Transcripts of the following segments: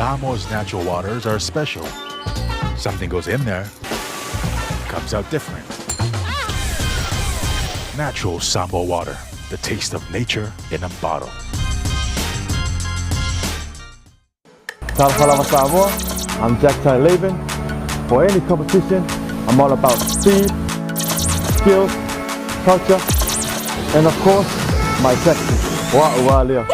Samoa's natural waters are special. Something goes in there, comes out different. Natural Samoa water, the taste of nature in a bottle. Talofa lava Samoa, I'm Jack Laban. For any competition, I'm all about speed, skills, culture, and of course, my tactics. Wa ua lea.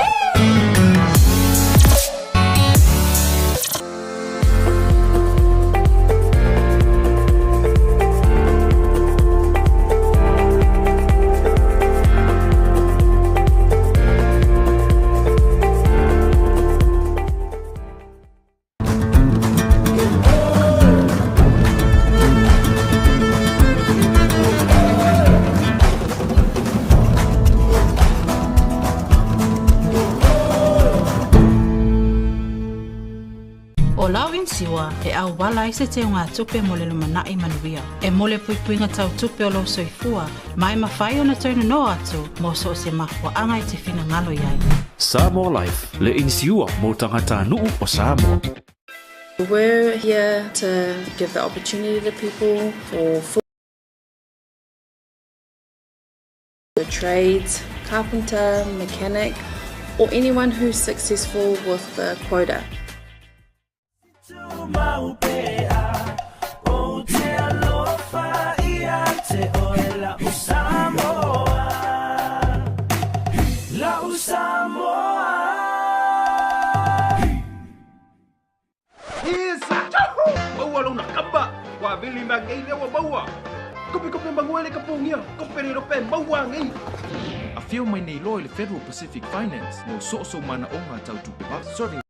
ʻO lau inisiua e ʻauwala ai se teugatupe mo le lumanai manuia. E mo le puipuiga tau tupe o lou soifua, ma e mafai ona toe nonoa atu mo so o se mafuaaga e te finagalo i ai. Samoa Life, le inisiua mo tagatanuu o Samoa. We're here to give the opportunity to people for full the trades, carpenter, mechanic, or anyone who's successful with the quota. Maua lona kapa, ua vili mea nei lea ua maua. Kope kope manuele ka pogia, kope le rope maua nei. Afio mai nei loa i le Federal Pacific Finance mo soosoo manaoga tau tupe serving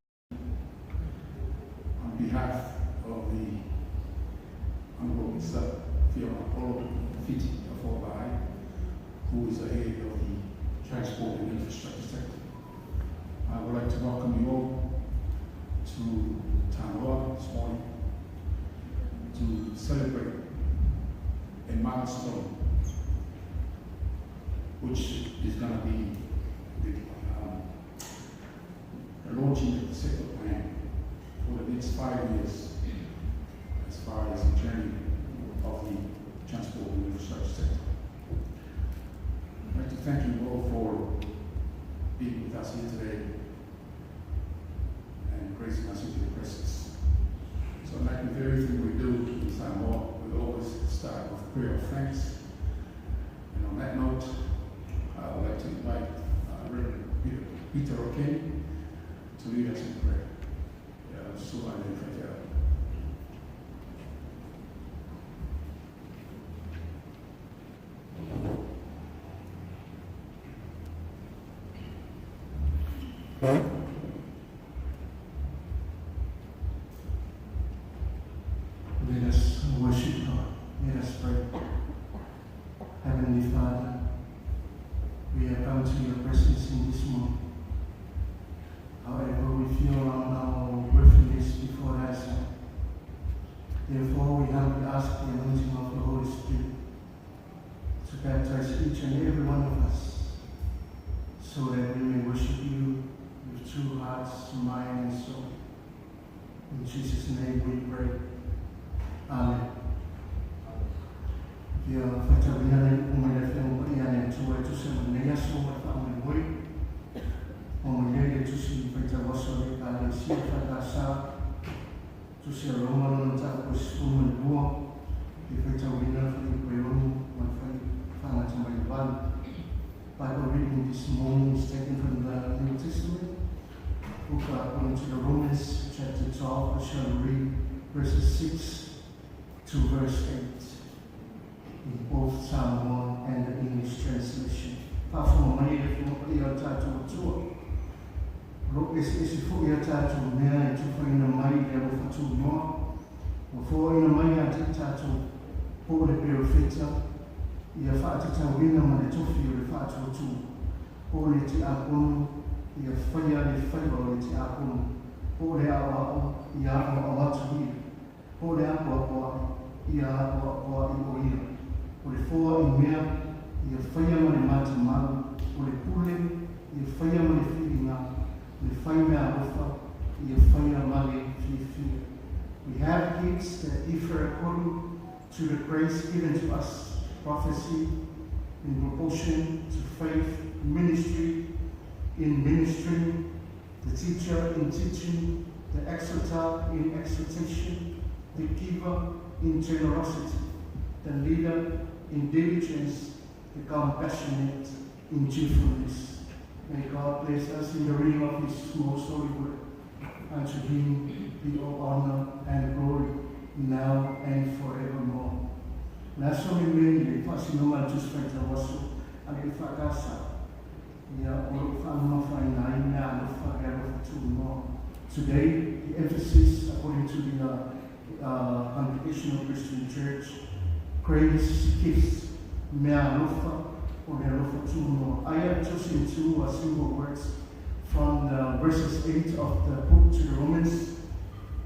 On behalf of the Honourable Minister Fiona Apollo Fiti Afuabai, who is the head of the Transport and Infrastructure sector, I would like to welcome you all to Tanoa this morning to celebrate a milestone, which is going to be the launching of the sector plan for the next 5 years as far as the journey of the transport and infrastructure sector. I'd like to thank you all for being with us here today and gracing us with your presence. So like with everything we do in Samoa, we always start with prayer of thanks. And on that note, I would like to invite Reverend Peter Okeni to lead us in prayer. So I Let us worship God. Let us pray. Heavenly Father, we have come to your presence in this moment. However, we feel on our worthiness before thy sight. Therefore, we humbly ask the anointing of the Holy Spirit to baptize each and every one of us, so that we may worship you with true hearts, mind, and soul. In Jesus' name we pray. Amen. Ia faitauina le upu mai le Afioga Paia a le Atua e tusa ma lenei aso ma le faamoemoe. Ua mai ai le tusi faitau aso a le Ekalesia EFKS, tusi a Roma lona mataupu e 12, le faitauina le fuaiupu e 6 ma le faagata mai le 8. Bible reading this morning is taken from the New Testament, book according to the Romans, chapter 12. I shall read verses 6 to verse 8 in both Samoan and the English translation. Faafofoga mai le Afioga Paia o le tatou Atua. O lo o eseese foi a tatou mea e tufaina mai le alofa tunoa. Ua foaina mai ia te i tatou po o le perofeta ia faatatauina ma le tofi o le faatuatua, po o le tiakono ia faia le faiva o le tiakono, po o le aoao ia aoao atu ia, po o le apoapoai ia apoapoai o ia, o le foa i mea ia faia ma le matamau, o le pule ia faia ma le filiga, o le fai mea alofa ia faia ma le fiafia. We have gifts that differ according to the grace given to us. Prophecy in proportion to faith, ministry in ministering, the teacher in teaching, the exhorter in exhortation, the giver in generosity, the leader in diligence, the compassionate in cheerfulness. May God bless us in the reading of His most holy word. Unto Him be all honor and glory, now and forevermore. Le aso lenei le faasinoga a le Tusi Faitau Aso a le EFKS, ia o lo o faamamafaina ai mea alofa e alofa tuunoa. Today, the emphasis, according to the Congregational Christian Church, grace gifts, mea alofa o le alofa tuunoa. I have chosen two simple words from the verses 8 of the book to the Romans,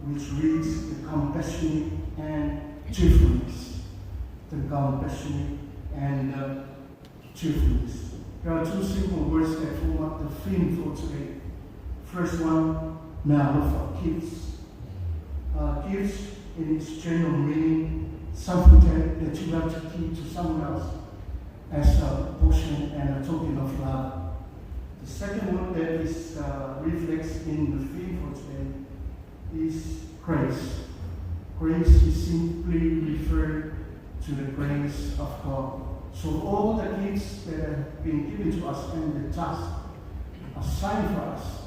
which reads the compassionate and cheerfulness. The compassionate and cheerfulness. There are two simple words that form up the theme for today. First one, mea alofa, gifts. Gifts in its general meaning, something that you have to give to someone else as a portion and a token of love. The second word that is reflects in the theme for today is grace. Grace is simply referred to the grace of God. So all the gifts that have been given to us and the task assigned for us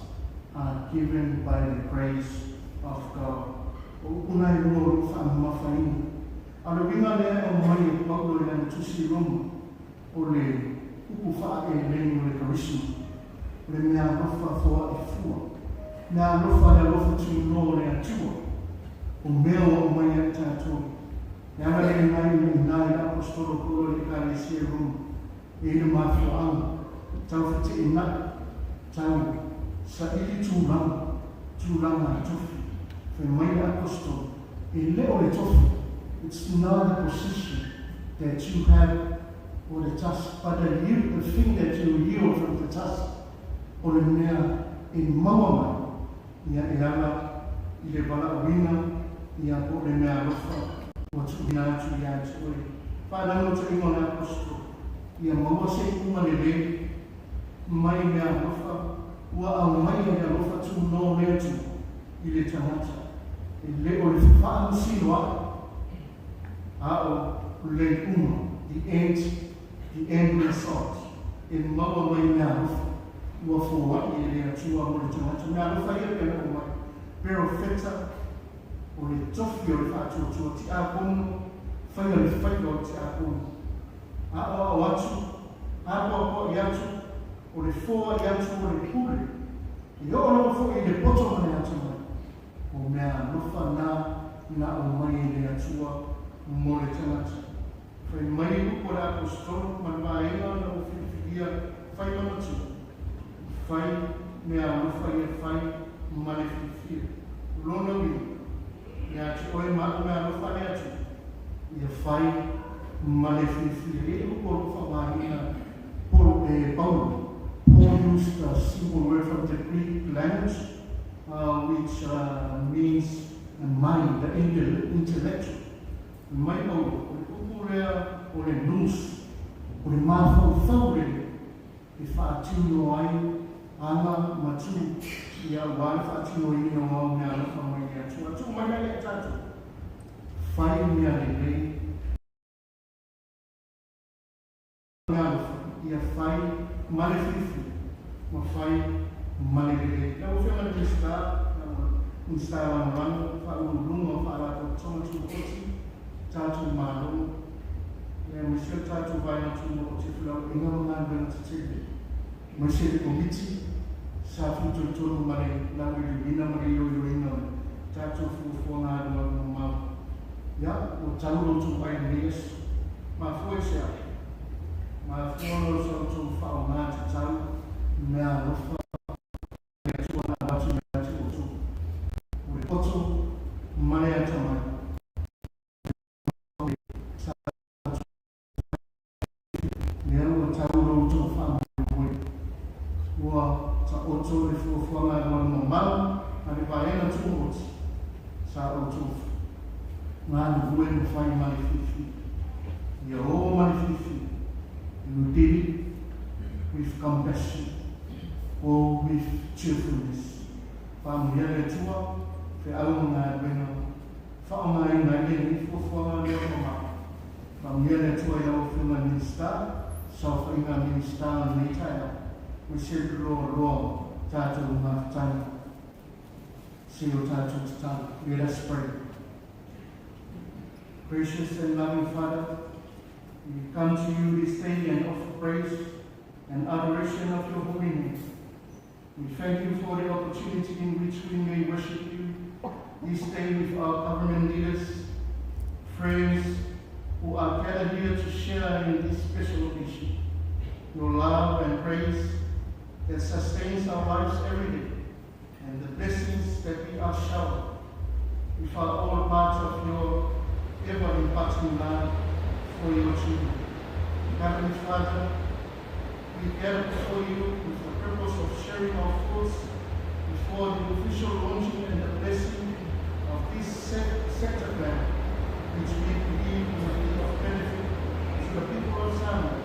are given by the grace of God. O upu na i luga o lou faamamafaina. A o le uiga lea e aumai e Paulo i lana tusi i Roma, o le upu faa-Eleni o le charisma, o le mea alofa foaʻi fua, mea alofa le alofa tunoa o le Atua, o mea ua aumai ia i tatou. E ala lea i na i na i le Aposetolo Paulo i le Ekalesia i Roma, e i le mafuaaga, tau feteenai, tau saili tulaga, tulaga a tofi. Fai mai le Aposetolo, e le o le tofi, it's not the position that you have or the task, but the, the thing that you yield from the task, o le mea e maua mai, ia e ala i le valaauina, ia po o le mea alofa ua tuuina atu ia te oe. Faanaunautaiga o le Aposetolo, ia maua se iuga lelei mai mea alofa ua aumaia le alofa tunoa o le Atua i le tagata, e le o le fefaamasino aʻe, a o le iuga, the end, the end result, e maua mai mea alofa ua foai e le Atua mo le tagata. Mea alofa ia pea na aumai, perofeta, o le tofi o le faatuatua tiakono, faia le faiva o le tiakono. Aʻoaʻo atu, apoapoaʻi atu, o le foai atu o le pule, e oo lava foi i le poto ma le atamai, o mea alofa na na aumai e le Atua mo le tagata. Fai mai upu a le Aposetolo ma le vaega na ua filifilia fai ma matua, fai mea alofa ia fai ma le fiafia. O lona uiga, ia te oe ma aʻu mea alofa a le Atua, ia fai ma le fiafia. E i ai le upu o lo o faaaogaina Paul, e Paulo. Paul used a simple word from the Greek language, which means the mind, the intellectual. Mai Paulo, o le upu lea o le nous, o le mafaufau lele e faatino ai aga ma tu ia aua le faatinoina o au mea alofa mai le Atua. Tuu mai la ia tatou, fai mea lelei, mea alofa, ia fai ma le fiafia, ma fai ma le lelei. Lau Afioga i le Minisita, Minisita Lagolago, Faauluuluga o Faalapotopotoga Tumaoti, tatou Malo, aemaise o le tatou Vaega Tumaoti o Felauaiga ma Galuega Tetele, aemaise le Komiti sa fitoitonu ma le lauliliuina ma le iloiloina o le tatou fuafuaga alualu mamao. Ia, ua tau lo outou ai i lenei aso. Mafua i se a? Mafua ona o sa outou faaaoga tatau mea alofa le Atua na avatu ia te outou, o le poto ma le atamai, sa lea ua tau lo outou faamoemoe. Ua taoto le fuafuaga alualu mamao a le Vaega. Galulue ma fai ma le fiafia. Ia o ma le fiafia. You did it with compassion or with cheerfulness. Faamanuia le Atua, feau ma galuega faaaogaina ai lenei fuafuaga lea mamao. Faamanuia le Atua i lau Afioga i le Minisita, saofaiga a Minisita o lenei taeao, aemaise le loaloa o tatou mafutaga se i o tatou tatalo. Let us pray. Gracious and loving Father, we come to you this day and offer praise and adoration of your holy name. We thank you for the opportunity in which we may worship you this day with our government leaders, friends who are gathered here to share in this special occasion. Your love and grace that sustains our lives every day, and the blessings that we are showered with are all part of your ever-imparting love for your children. Heavenly Father, we gather before you with the purpose of sharing our thoughts before the official launching and the blessing of this sector plan, which we believe will be of benefit to the people of Samoa.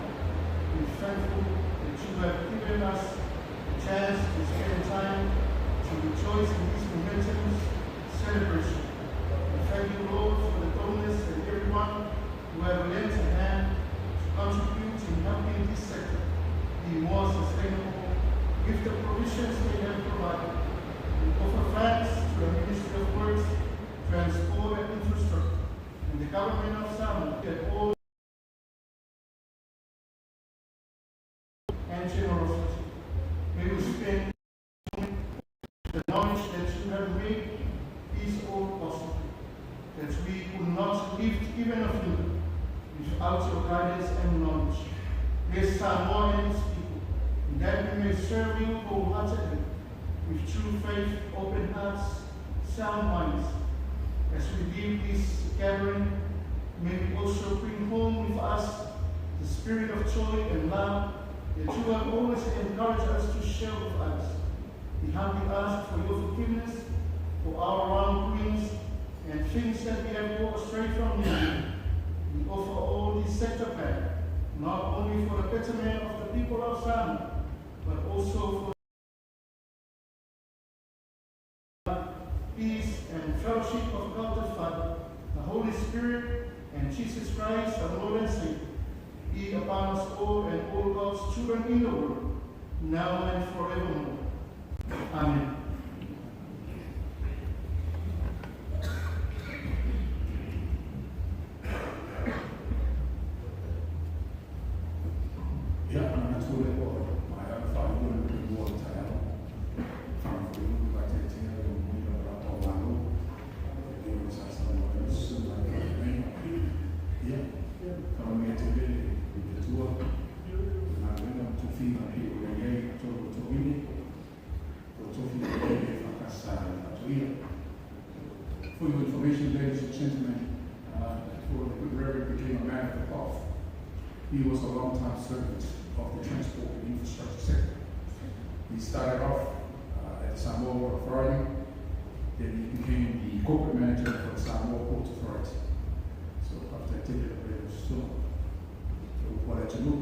We are thankful that you have given us the chance to spend time to rejoice in this momentous celebration. We thank you, Lord, for the donors and everyone who have lent a hand to contribute in helping this sector be more sustainable with the provisions they have provided. We offer thanks to the Ministry of Works, Transport and Infrastructure, and the Government of Samoa at all and generosity. May we spend the knowledge that you have made is all possible, that we could not lift even a finger without your guidance and knowledge. Bless Samoa and its people, and that we may serve you wholeheartedly, with true faith, open hearts, sound minds. As we leave this gathering, may we also bring home with us the spirit of joy and love that you have always encouraged us to share with others. We humbly ask for your forgiveness for our wrongdoings and things that we have go astray from you. We offer all this sector plan, not only for the betterment of the people of Samoa, but also for peace and fellowship of God the Father, the Holy Spirit, and Jesus Christ, our Lord and Savior, be upon us all and all God's children in the world, now and forevermore. Amen. Ia, ona manatu lea ua maea ona faaiu le muamua o le taeao. Faamavae ma faataitaiga le momoli o le lapa o Malo e pei ona sa saunoa ai le Susuga i le Feagaiga. Ia, faamanuia tele le Atua i galuega ma tofiga e pei ona i ai i totonu o toeaina, o tofi o le EFKS e faatuia. For your information, ladies and gentlemen, before the good Reverend became a man of the cloth, he was a long-time servant of the transport and infrastructure sector. He started off at Samoa Water Authority, then he became the corporate manager for the Samoa Port Authority. So after I take it away, so what I to look,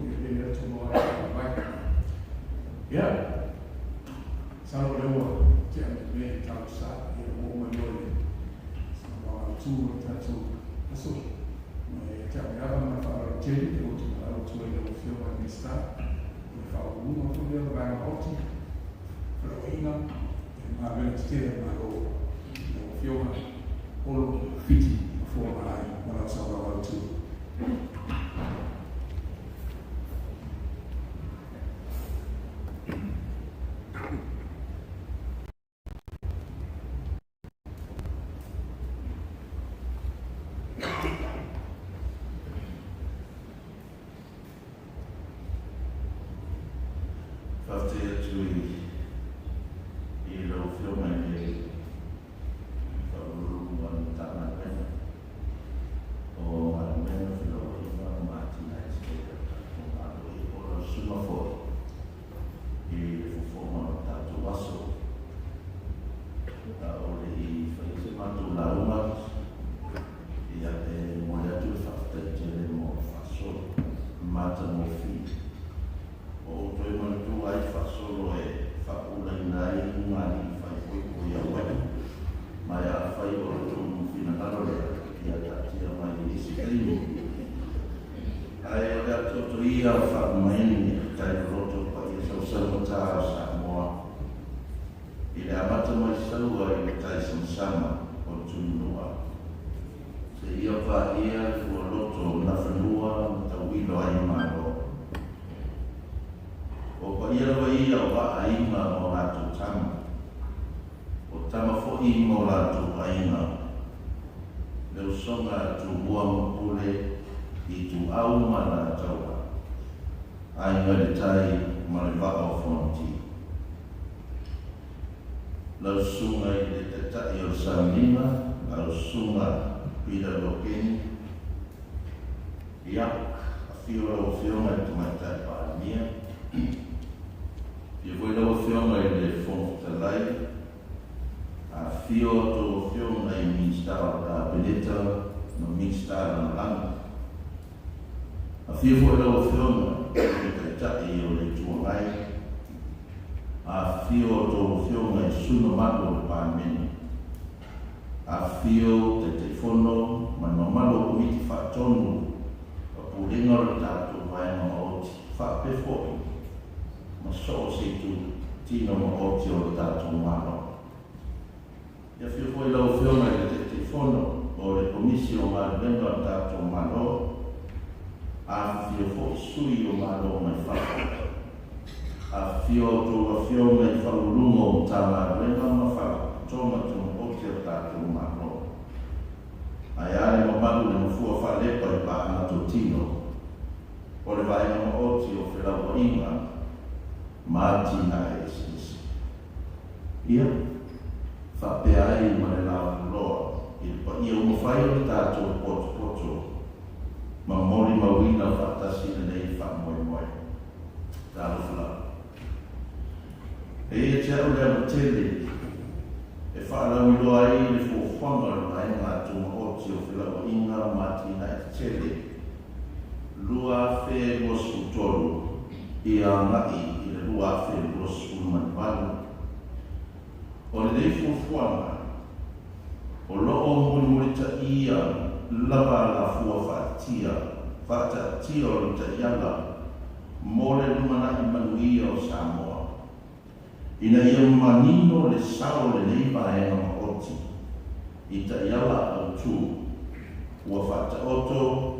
yeah. Masalo o lea ua tea mai mea i talo sa, ia ua oo mai loa i le saunoaga autu o le tatou aso. Ma e te au e ava ma le faaaloalo tele te ou te malalo atu ai i lau Afioga i le Minisita o le faauluuluga foi lea o le Vaega Maoti, Felauaiga ma Galuega Tetele a le Malo i lau Afioga Olo Fiti Afoa Malae ma lau saunoaga autu. Faafetai atu i lau Afioga i le Faauluuluga o le Matagaluega o Galuega, Felauaiga ma Atinae Tetele a le tatou Malo, ia po o lau Susuga foi i le fofoga o le tatou aso. A o le i faia se matou lauga, paia lava ia aua aiga ma o latou tama, o tama foi ma o latou aiga, le usoga a Tumua ma Pule, Ituau ma Alataua, Aiga i le Tai ma le Vaa o Fonoti. Lau Susuga i le Taitai o le Sauniga, lau Susuga Peter Lokeni, Ia, afio lau Afioga i le Tamaitai Palemia, afio foi lau Afioga i le Fofoga Fetalai, afifio a outou Afioga i Minisita o le Kapeneta ma Minisita Lagolago, afio foi lau Afioga i le Taitai o le Itu Agai, afifio a outou Afioga i sui usufono mamalu o le Palemene. Afifio Taitaifono ma le mamalu o Komiti Faatonu o Pulega o le tatou Vaega Maoti faapea foi ma so o se itu tino maoti o le tatou Malo. E afio foi lau Afioga i le Taitaifono o le Komisi o Galuega o le tatou Malo, afifio foi sui o Malo mai fafo. Afifio a outou Afioga i Faauluuluga o Matagaluega ma Faalapotopotoga Tumaoti a le tatou Malo. Ae a le mamalu i le Nofoa Faalepa i paaga totino o le Vaega Maoti o Felauaiga ma Atinae Eseese. Ia, faapea ai ma le lauloa i le paia ua mafai ona tatou potopoto ma molimauina faatasi lenei faamoemoe. Talofa lava. E ia te au le ava tele e faalauiloa ai le fuafuaga o le Vaega Tumaoti o Felauaiga ma Atinae Tetele 2023 ia agai i le 2028. O lenei fuafuaga, o lo o mulimulitaia lava alafua faatatia faataatia o le taiala mo le lumanai manuia o Samoa, ina ia manino le sao o lenei vaega maoti i taiala autu ua faataoto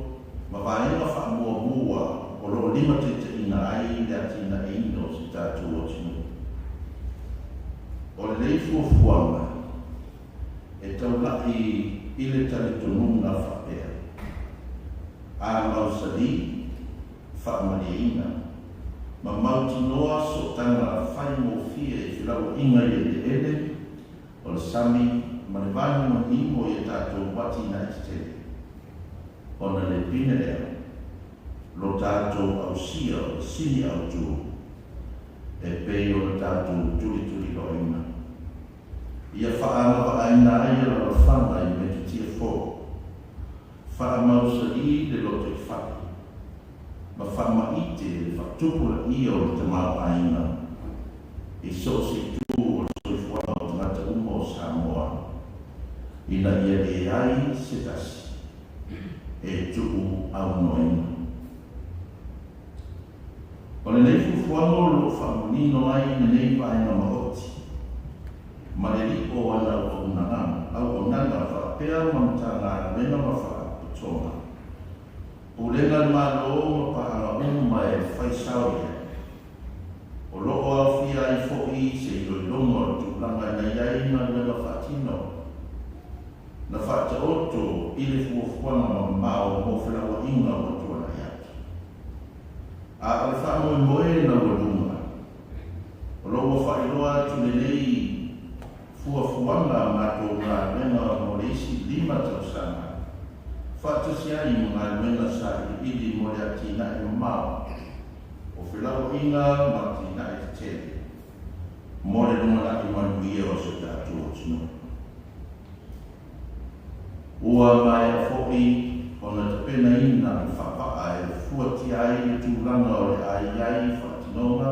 ma vaega faamuamua o lo o limataitaiina ai le atinaeina o se tatou atunuu. O lenei fuafuaga e taulai i le talitonuga faapea, a mausali, faamalieina, ma mautinoa sootaga faigofie i felauaiga i eleele, o le sami ma le vanimonimo i a tatou atinae tetele. Ona le pine lea, lo tatou ausia o le sini autu e pei ona tatou tulituliloaina. Ia faaagavaaina ai alalafaga i metotia fou, faamausali le lotoifale, ma faamaite le faatupulaia o le tamaoaiga i so o se itu o le soifuaga o tagata uma o Samoa, ina ia leai se tasi e tuu aunoaina. O lenei fuafuaga o lo o faamanino ai lenei vaega maoti ma le lipo o ana auaunaga faapea ma Matagaluega ma Faalapotopotoga, Pulega a le Malo ma paaga uma e fai sao i ai. O lo o aofia ai foi se iloiloga o le tulaga na i ai galuega faatino na faataoto i le fuafuaga mamao mo felauaiga ua tuanai atu. A o le faamoemoe laualuga, o lo o ua faailoa atu lenei fuafuaga a matou galuega mo le isi lima tausaga, faatasi ai ma galuega sailiili mo le atinae mamao o felauaiga ma atinae tetele mo le lumanai manuia o si o tatou atunuu. Ua maea foi ona tapenaina le faavaa e fuatia ai le tulaga o le a i ai faatinoga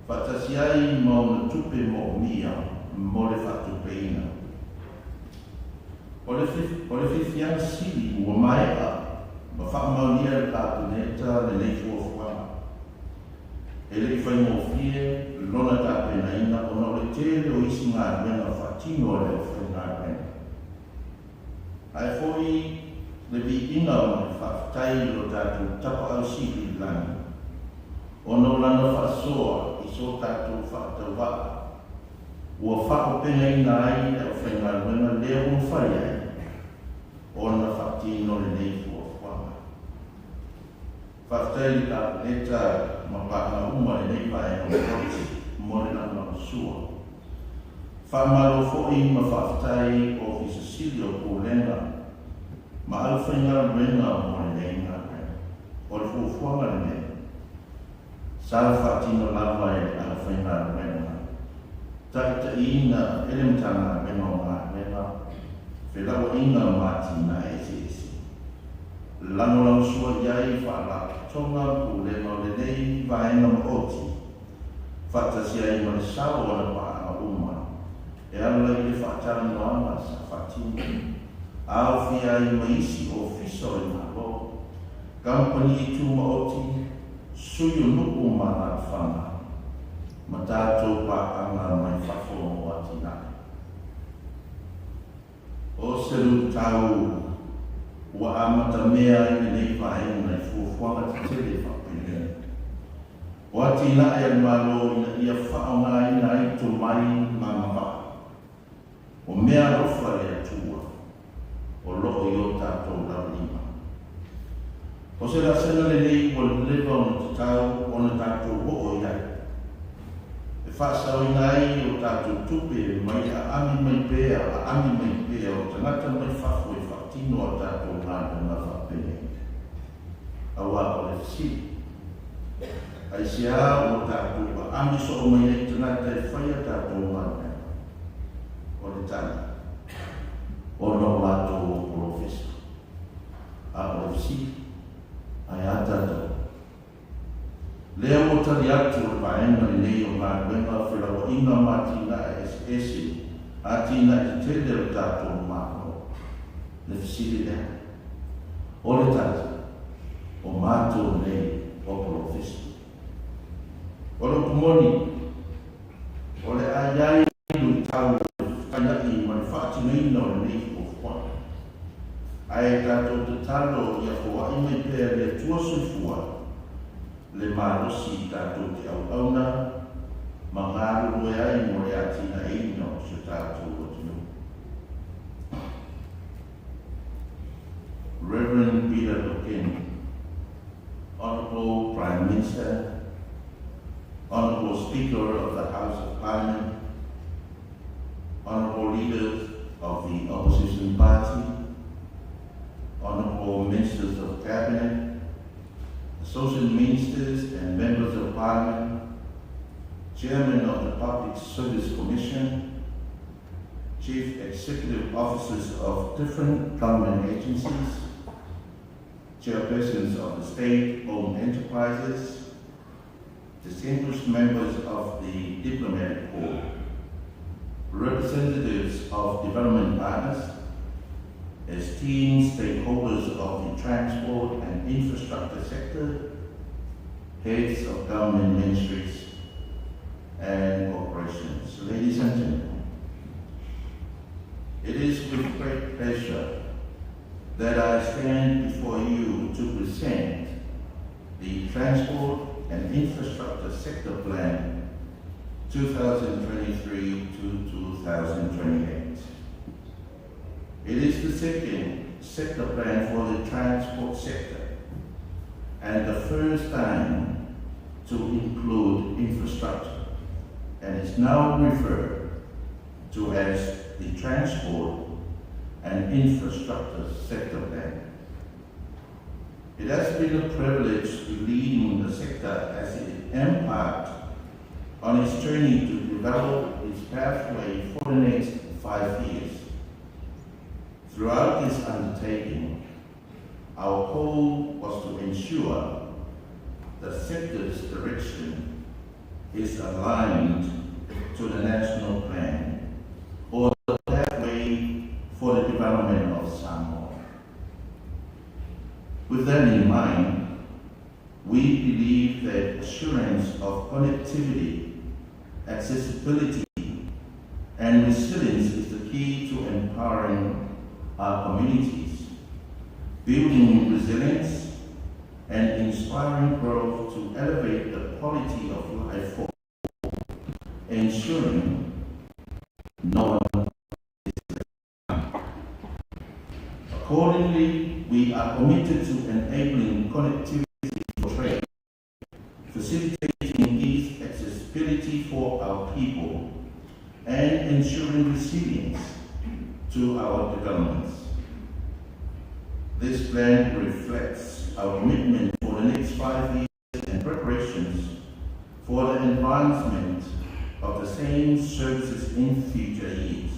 faatasi ai ma ona tupe moomia mo le faatupeina. O le fiafiaga sili ua maea ma faamaonia e le Kapeneta lenei fuafuaga. E le i faigofie lona tapenaina ona o le tele o isi galuega faatino a le aufaigaluega. Ae foi le viiga ma le faafetai i lo tatou Tapaau Sili i le Lagi ona o lana faasoa. faasoa i so tatou faatauvaa ua faaopegaina ai le aufaigaluega lea ua mafai ai ona faatino lenei fuafuaga. Faafetai i le Kapeneta ma paaga uma lenei vaega maoti mo le lagolagosua. Faamalo foi ma faafetai i Ofisa Sili o Pulega ma aufaigaluega mo lenei galuega. O le fuafuaga lenei, sa faatino lava e le aufaigaluega, taitaiina e le Matagaluega o Galuega, Felauaiga ma Atinae Eseese. Lagolagosua i ai Faalapotopotoga ma Pulega o lenei vaega maoti, faatasi ai ma le sao o ana paaga uma e ala i le faatalanoaga sa faatino, aofia ai ma isi ofisa o le Malo, kamupani tumaoti, sui o nuu ma alaalafaga, ma tatou paaga mai fafo mo atinae. O se luitau ua amatamea ai lenei vaega i fuafuaga tetele faapenei o atinae a le Malo ina ia faaaogaina ai tomai ma agavaa o meaalofa a le Atua o lo o i o tatou lava lima. O se lasega lenei ua leva ona tatau ona tatou oo i ai, e faasaoina ai o tatou tupe mai le aami mai pea, aami mai pea o tagata mai fafo e faatino a tatou galuega faapenei. Aua o le fesili, aisea ua tatou aami soo mai ai tagata e fai a tatou galuega? O le tali, ona o latou o polofesa. A o le fesili, ae a tatou? Lea ua tali atu o le vaega lenei o galuega felauaiga ma atinae eseese, atinae tetele o le tatou Malo. Le fesili lea. O le tali, o matou nei o polofesa. O le upu moni, o le a i ai luitau i le fetalai ma le faatinoina o lenei fuafuaga. Ae tatou tatalo ia foai mai pea le Atua Soifua le malosi i tatou te auauna ma galulue ai mo le atinaeina o si o tatou atunuu. Reverend Peter Dokeni, Honorable Prime Minister, Honorable Speaker of the House of Parliament, Honorable Leaders of the Opposition Party, Honorable Ministers of Cabinet, Associate Ministers and Members of Parliament, Chairman of the Public Service Commission, Chief Executive Officers of different government agencies, chairpersons of the state-owned enterprises, distinguished members of the diplomatic corps, representatives of development partners, esteemed stakeholders of the transport and infrastructure sector, heads of government ministries and corporations. Ladies and gentlemen, it is with great pleasure that I stand before you to present the Transport and Infrastructure Sector Plan 2023 to 2028. It is the second sector plan for the transport sector and the first time to include infrastructure, and is now referred to as the Transport and Infrastructure Sector Plan. It has been a privilege leading the sector as it embarked on its journey to develop its pathway for the next 5 years. Throughout this undertaking, our goal was to ensure the sector's direction is aligned to the national plan or the pathway for the development of Samoa. With that in mind, we believe that assurance of connectivity, accessibility, and resilience is the key to empowering our communities, building resilience, and inspiring growth to elevate the quality of life ensuring no one is left behind. Accordingly, we are committed to enabling connectivity for trade, facilitating ease accessibility for our people, and ensuring resilience to our developments. This plan reflects our commitment for the next 5 years and preparations for the advancement of the same services in future years.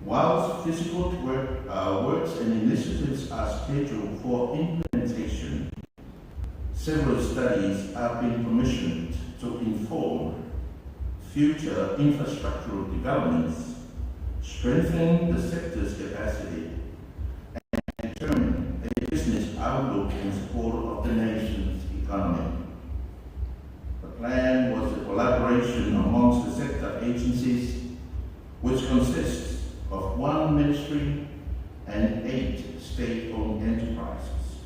Whilst physical works and initiatives are scheduled for implementation, several studies have been commissioned to inform future infrastructural developments, strengthen the sector's capacity, and determine a business outlook in support of the nation's economy. The plan was a collaboration amongst the sector agencies, which consists of 1 ministry and 8 state-owned enterprises.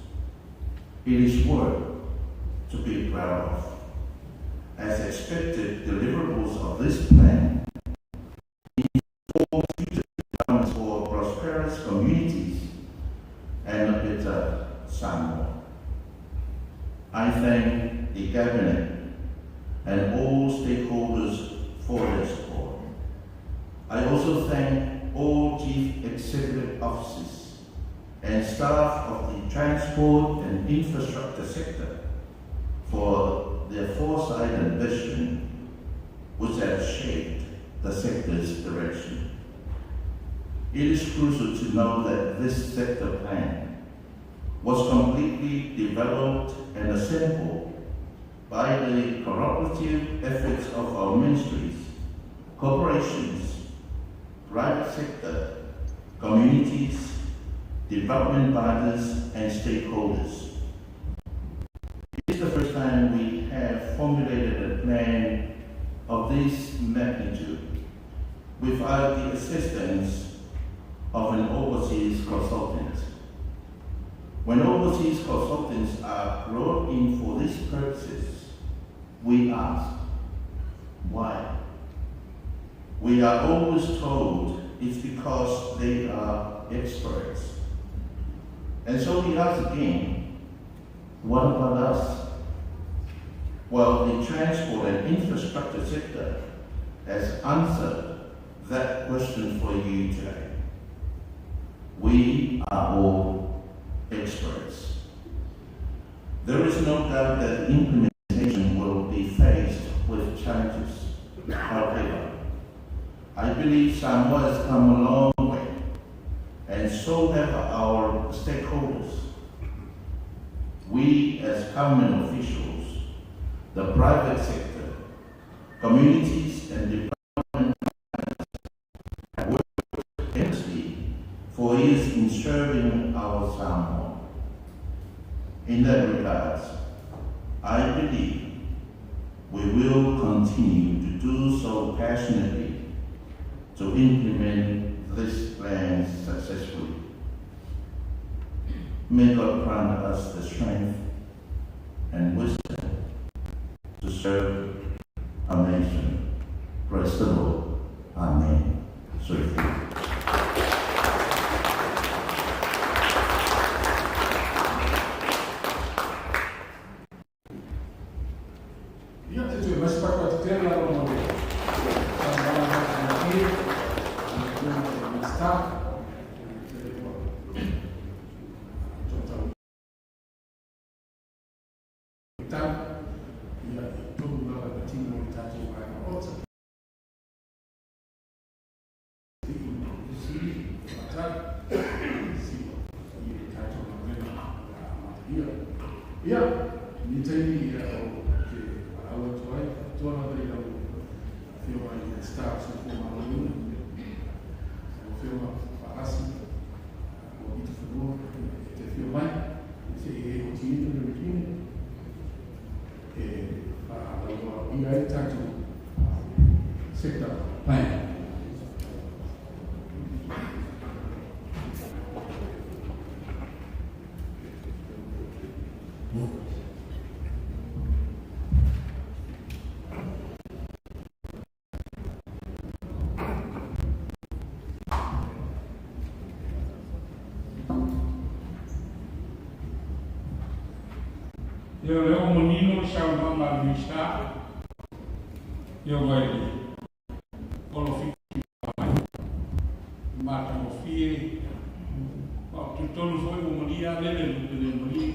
It is work to be proud of. As expected, deliverables of this plan inform future developments for prosperous communities and a better Samoa. I thank the Cabinet and all stakeholders for their support. I also thank all Chief Executive Officers and staff of the transport and infrastructure sector for their foresight and vision, which have shaped the sector's direction. It is crucial to know that this sector plan was completely developed and assembled by the cooperative efforts of our ministries, corporations, private sector, communities, development partners, and stakeholders. It is the first time we have formulated a plan of this magnitude without the assistance of an overseas consultant. When overseas consultants are brought in for these purposes, we ask, why? We are always told it's because they are experts. And so we ask again, what about us? Well, the transport and infrastructure sector has answered that question for you today. We are all experts. There is no doubt that implementation will be faced with challenges. However, I believe Samoa has come a long way, and so have our stakeholders. We, as government officials, the private sector, communities, and development partners have worked endlessly for years in serving our Samoa. In that regard, I believe we will continue to do so passionately to implement this plan successfully. May God grant us the strength and wisdom to serve our nation. Praise the Lord. Amen. Soifua. Ia, te tue mai se pako atu tēnā rā mo le whakamana mai ki ngā iri, i te tūnga o te Minista, i te rewa tō tau i tau, ia i tonu lava te tino i tātou vaenga ota. Te i siri, te matau, siwa, i e tātou ngā mena, a mataia. Ia, ni teimi ia o te wharau atu ai, toa lava i lau whioa i te star o Soifua Maloloina, o whioa whaarasi, o i te whenua, e te whio mai, se e o ti ito le rikine, e whaalaua i ai tātou sector plan. Ia o lea ua manino le saunoaga a le Minisita, Afioga i le Olo Fitimaai, i matagofie, ma ou te talitonu foi ua malie lava lele i lupe le malie.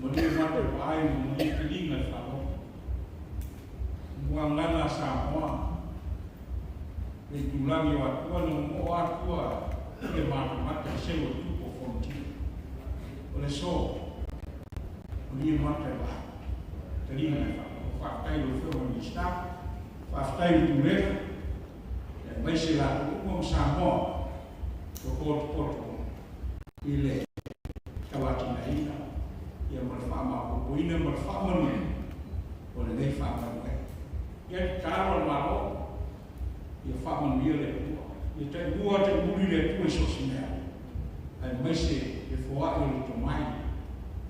Ua malie mata i vaai, ua malie taliga i faalogo. O muaguaga a Samoa, le itulagi o Atua na momoo Atua i le matamata i seu o le tupu o Fonoti. O le aso, malie mata i vaai, taliga i faalogo. Faafetai i lau Afioga i le Minisita, faafetai i le Pulega, aemaise latou uma ma Samoa ua potopoto i le tauatinaeina ia ma le faamaopoopoina ma le faamanuia o lenei faamoemoe. Ia tatalo a le Malo, ia faamanuia le Atua. Ia taimua taimuli le Atua i so o se mea, aemaise le foai o le tomai,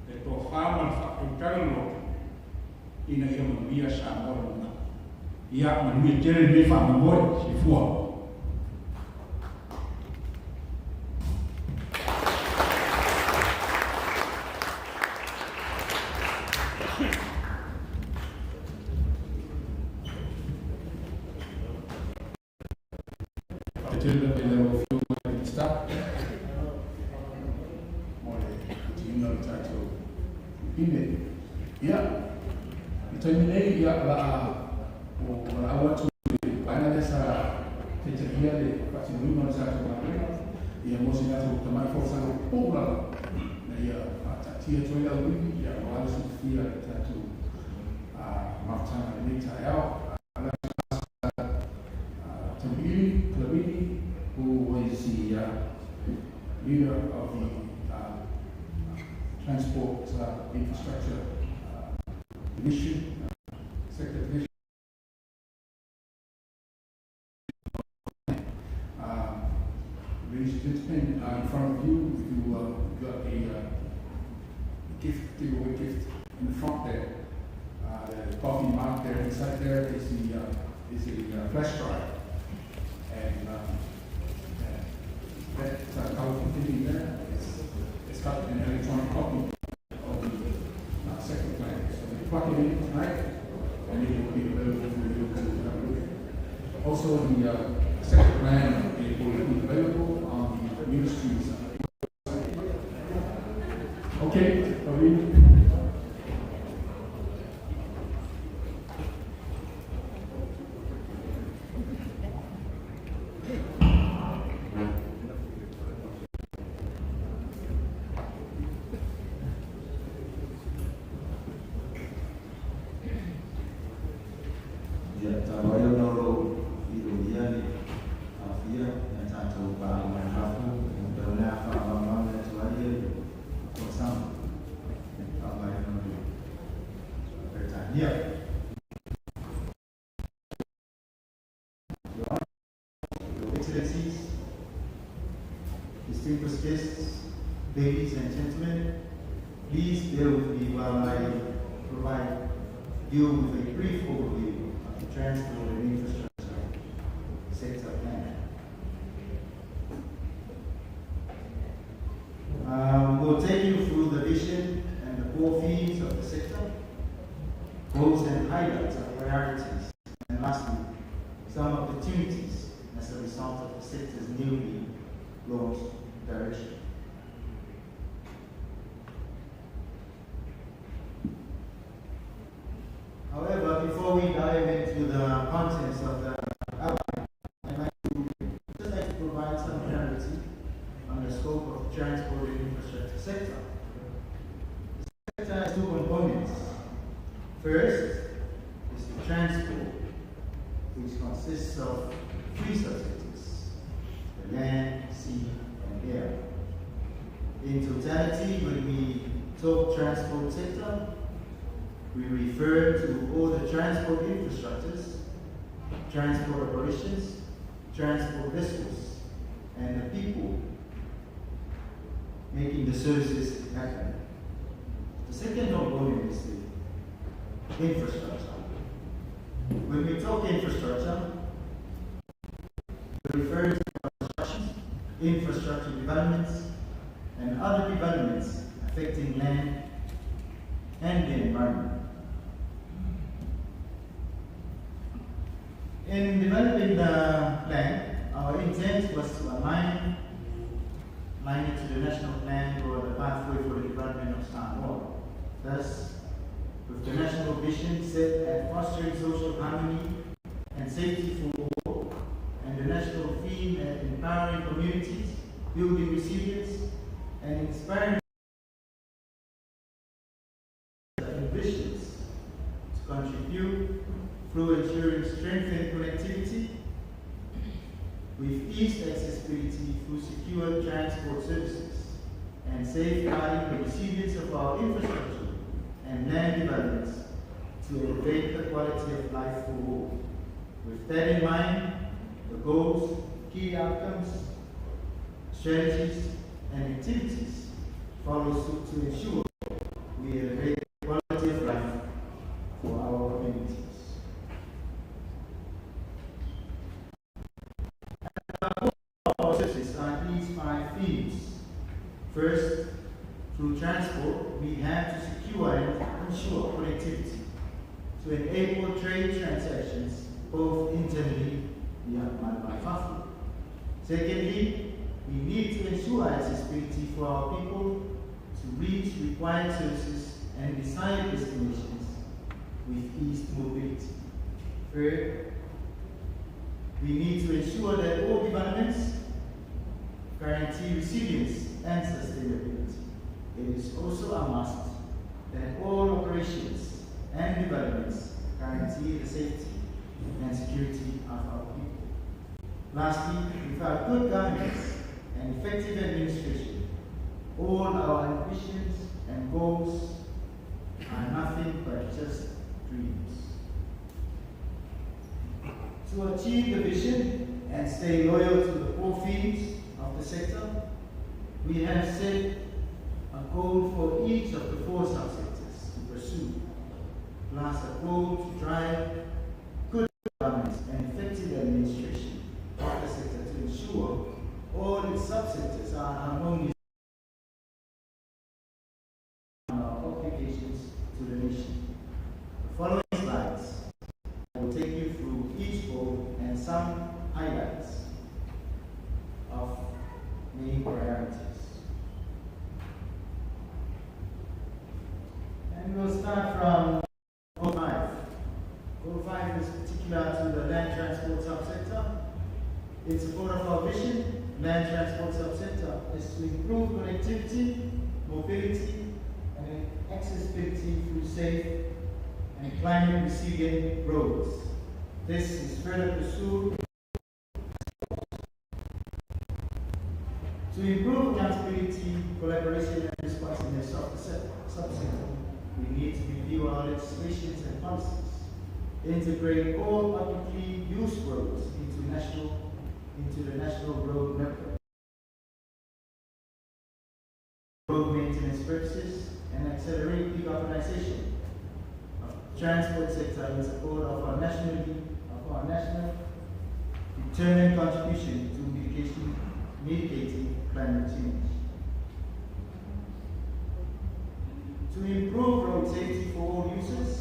le tofa ma le faautautaga loloto ina ia manuia Samoa i le lumanai. Ia manuia tele lenei faamoemoe. Soifua. Faafetai tele lava i lau Afioga i le Minisita mo le futiina o le tatou pine. Ia, i le taimi nei, ia, o le a ou valaau atu i le vaega lea sa taitaia le faatinoina o le tatou galuega, ia mo se tatou tamai folasaga pupuu lava ina ia faataatia atu ai le auivi, ia, aua le silafia i le tatou mafutaga i lenei taeao. I'd like to ask Tauiliili Klavini, who is the leader of the Transport Infrastructure Division, Sector Division. Ladies and gentlemen, in front of you, you got a gift, giveaway gift in the front there. The coffee mug there inside there is the is a flash drive, and that colorful thing there, it's got an electronic copy of the sector plan. So you plug it in tonight, and it will be available for you to have a look at. Also, the sector plan, it will be available on the ministry's website. Okay, Praveen. Ia talu ai ona o lo o iloia le aofia i a tatou paaga mai fafo, e pei o le a faamalamalama atu ai le folasaga e faaaogaina o le Peretania. Your Your Excellencies, distinguished guests, ladies and gentlemen, please bear with me while I provide you with a brief overview of the transport and infrastructure sector plan. We'll take you through the vision and the core themes of the sector, goals and highlights of priorities, and lastly, some opportunities as a result of the sector's newly launched direction. However, before we dive into the contents of the outline, I'd just like to provide some clarity on the scope of the transport and infrastructure sector. The sector has two components. First is the transport, which consists of three subsectors: the land, sea, and air. In totality, when we talk transport sector, we refer to all the transport infrastructures, transport operations, transport vessels, and the people making the services happen. The second component is the infrastructure. When we talk infrastructure, we refer to constructions, infrastructure developments, and other developments affecting land, and the environment. In developing the plan, our intent was to align it to the national plan or the pathway for the development of Samoa. Thus, with the national vision set at fostering social harmony and safety for all, and the national theme at empowering communities, building resilience, and inspiring ambitions to contribute through ensuring strengthened connectivity with eased accessibility through secure transport services and safeguarding the resilience of our infrastructure and land developments to elevate the quality of life for all. With that in mind, the goals, key outcomes, strategies, and activities follow suit to ensure we elevate the quality of life for our communities. Our services are these 5 themes. First, through transport, we have to secure and ensure connectivity to enable trade transactions both internally and Fafo. Secondly, we need to ensure accessibility for our people to reach required services and desired destinations with eased mobility. Third, we need to ensure that all developments guarantee resilience and sustainability. It is also a must that all operations and developments guarantee the safety and security of our people. Lastly, without good governance and effective administration, all our ambitions and goals are nothing but just dreams. To achieve the vision and stay loyal to the core themes of the sector, we have set a goal for each of the 4 subsectors to pursue, plus a goal to drive good governance and effective administration of the sector to ensure all its subsectors are harmonious in our obligations to the nation. The following slides will take you through each goal and some highlights of main priorities. And we'll start from Goal 5. Goal 5 is particular to the land transport subsector. In support of our vision, land transport subsector is to improve connectivity, mobility, and accessibility through safe and climate resilient roads. This is further pursued to improve accountability, collaboration, and responsiveness of the subsector. We need to review our legislations and policies, integrate all publicly used roads into the national road network, road maintenance purposes, and accelerate decarbonization of the transport sector in support of our national determined contribution to mitigating climate change. To improve road safety for all users,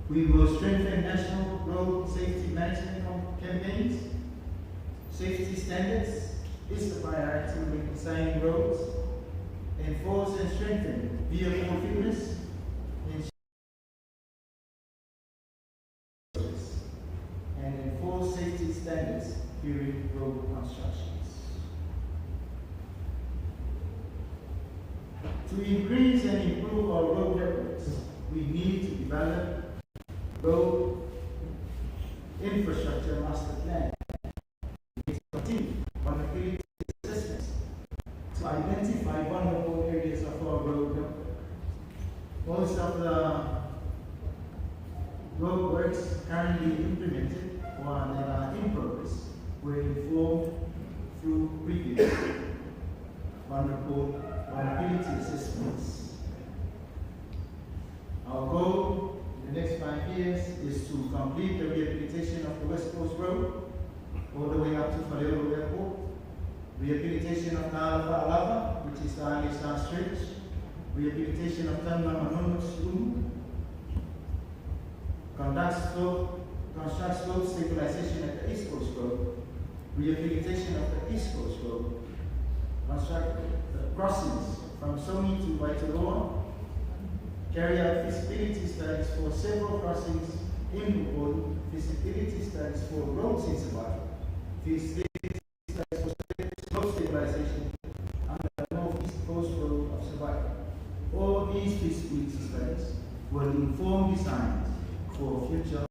we will strengthen national road safety management campaigns. Safety standards is the priority when designing roads. Enforce and strengthen vehicle fitness and enforce safety standards during road constructions. To increase and improve our road networks, we need to develop road infrastructure master plan. We need to continue vulnerability assessments to identify vulnerable areas of our road network. Most of the road works currently implemented or that are in progress were informed through previous vulnerability assessments. Our goal in the next 5 years is to complete the rehabilitation of the West Coast Road all the way up to Faleolo Airport, rehabilitation of Nala Fa'alava, which is the Alisa Stretch, Rehabilitation of Tanugamanono to Siumu, conduct slope, construct slope stabilization at the East Coast Road, rehabilitation of the East Coast Road, construct the crossings from Sony to Waitaloa, carry out feasibility studies for several crossings in Upolu, feasibility studies for roads in Savaii, feasibility studies for slope stabilization on the Northeast Coast Road of Savaii. All these feasibility studies will inform designs for future